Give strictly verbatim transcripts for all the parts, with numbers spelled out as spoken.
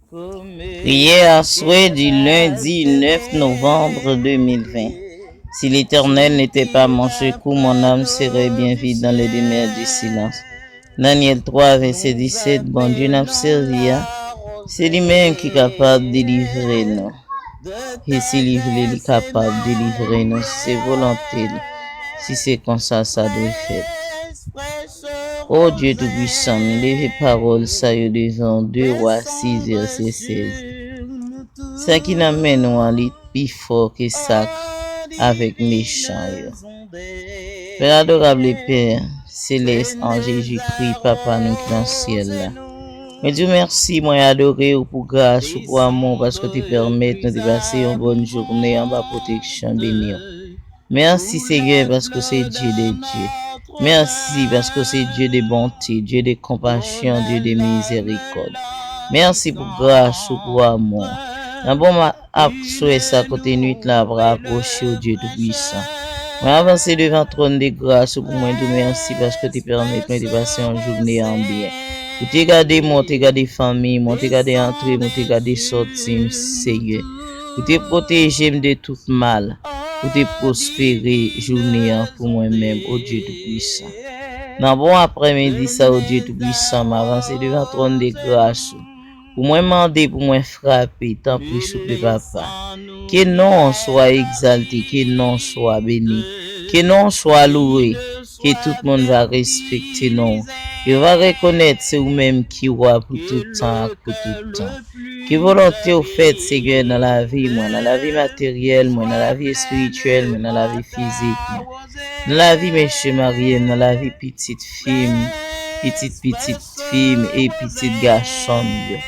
Priyè aswè di lendi nèf novanm de mil ven. Si l'Éternel n'était pas mon secours, mon âme serait bien vide dans les demeures du silence. Danyèl twa, vèsè disèt, Bondye n ap sèvi a, se li menm ki kapab delivre nou. E si li vle, li kapab delivre nou, si se volonte li, si se konsa sa dwe fèt. O Dye Toupisan, m leve pawòl sa yo devan w, de Wa sis vèsè sèz. Sa ki nan men nou an, li pi fò ke sa k avèk mechan yo. Pè adorab e Pè selès, an Jezikri, Papa nou ki nan syèl la, mwen di w mèsi, mwen adore w pou gras ou, pou amou w, paske w te pèmèt nou te pase yon bòn jounen anba pwoteksyon beni w. Mèsi, Senyè, paske w se Dye de Dye. Mèsi, paske w se Dye de bonte, Dye de konpasyon, Dye de mizèrikòd. Mèsi pou gras ou, pou amou w. Nan bon ma-, ap swè sa kote nwit la ap rapwoche, o Dye Toupisan. Mwen avanse devan twòn de gras ou pou mwen di w mèsi paske w te pèmèt mwen te pase yon jounen an byen. Ou te gade mwen, ou te gade fanmi mwen, ou te gade antre m, ou te gade sòti m, Senyè. Ou te pwoteje m de tout mal. Ou te pwospere jounen an pou mwen menm, o Dye Toupisan. Nan bon aprèmidi sa, o Dye Toupisan, m avanse devan twòn de gras ou pou mwen mande, pou mwen frape, tanpri, souple, Papa. Ke non w swa egzalte, ke non w swa beni, ke non w swa louwe, ke tout moun va respekte non w. Yo va rekonèt se ou menm ki wa pou tout tan ak pou tout tan. Ke volonte w fèt, Senyè, nan lavi mwen, nan lavi materyèl mwen, nan lavi espirityèl mwen, nan lavi fizik mwen, nan lavi mesye marye m, nan lavi pitit fi m, pitit pitit fi m e pitit gason m yo.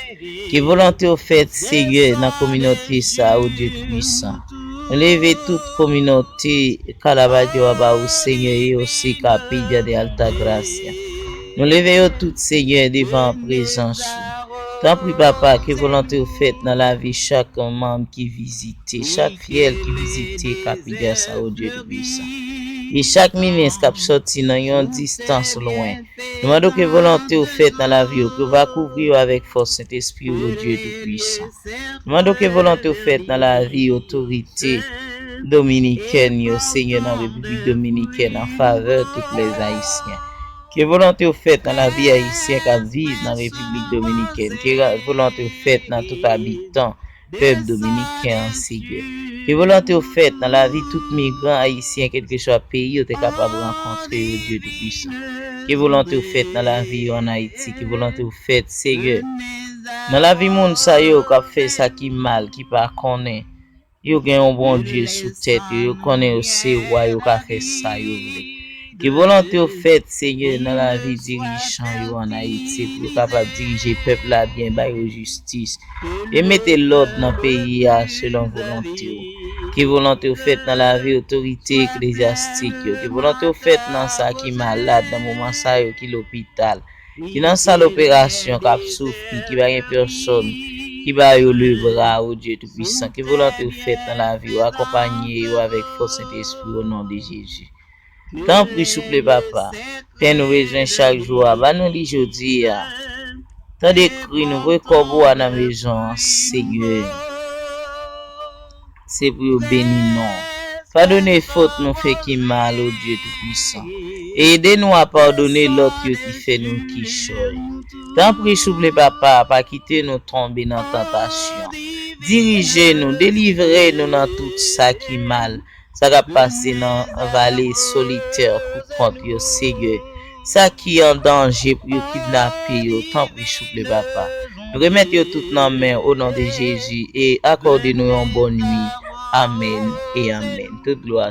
Ke volonte w fèt, Senyè, nan kominote sa a, o Dye Toupisan. Nou leve tout kominote Calabayo a ba ou, Senyè, e osi Capilla de Altagracia. Nou leve yo tout, Senyè, devan prezans ou. Tanpri, Papa, ke volonte w fèt nan lavi chak manm ki vizite, chak fyèl ki vizite Capilla sa, o Dye Toupisan. E chak minis k ap sòti nan yon distans lwen. Nou mande w ke volonte w fèt nan lavi yo, ke w va kouvri yo avèk fòs Sentespri w, o Dye Toupisan. Nou mande w ke volonte w fèt nan lavi otorite dominikèn yo, Senyè, nan Repiblik Dominikèn, an favè tout lèzayisyen. Ke volonte w fèt nan lavi ayisyen k ap viv nan Repiblik Dominikèn. Ke ra-, volonte w fèt nan tout abitan pèp dominiken an, Senyè. Ke volonte w fèt nan lavi tout migran ayisyen, kèlkeswa peyi yo te kapab rankontre yo, Dye Toupisan. Ke volonte w fèt nan lavi yo ann Ayiti. Ke volonte w fèt, Senyè, nan lavi moun sa yo k ap fè sa ki mal, ki pa konnen yo gen yon Bondye sou tèt yo, yo konnen yo se wa, yo ka fè sa yo vle. Ke volonte w fèt, Senyè, nan lavi dirijan yo ann Ayiti, pou yo kapab dirije pèp la byen, ba yo jistis, e mete lòd nan peyi a selon volonte w. Ke volonte w fèt nan lavi otorite eklezyastik yo. Ke volonte w fèt nan sa ki malad nan moman sa yo, ki lopital, ki nan sal operasyon, k ap soufri, ki pa gen pèsòn ki ba yo lebra, o Dye Toupisan. Ke volonte w fèt nan lavi yo, akonpanye yo avèk fòs Sentespri w, o non de Jezi. Tanpri, souple, Papa, Pè, nou bezwen chak jou a, ba nou li jodi a. Tande kri nou, voye kòb ou a nan mezon an, Senyè. Se pou yo beni non w. Padone fòt nou fè ki mal, o Dye Toupisan, e ede nou a padone lòt yo ki fè nou kichòy. Tanpri, souple, Papa, pa kite nou tonbe nan tantasyon. Dirije nou, delivre nou nan tout sa ki mal, sa k ap pase nan vale solitè pou kont yo, Senyè. Sa ki an danje pou yo kidnape yo, tanpri, souple, Papa. Nou remèt yo tout nan men w, o non de Jezi, e akòde nou yon bòn nwi. Amèn e amèn. Tout glwa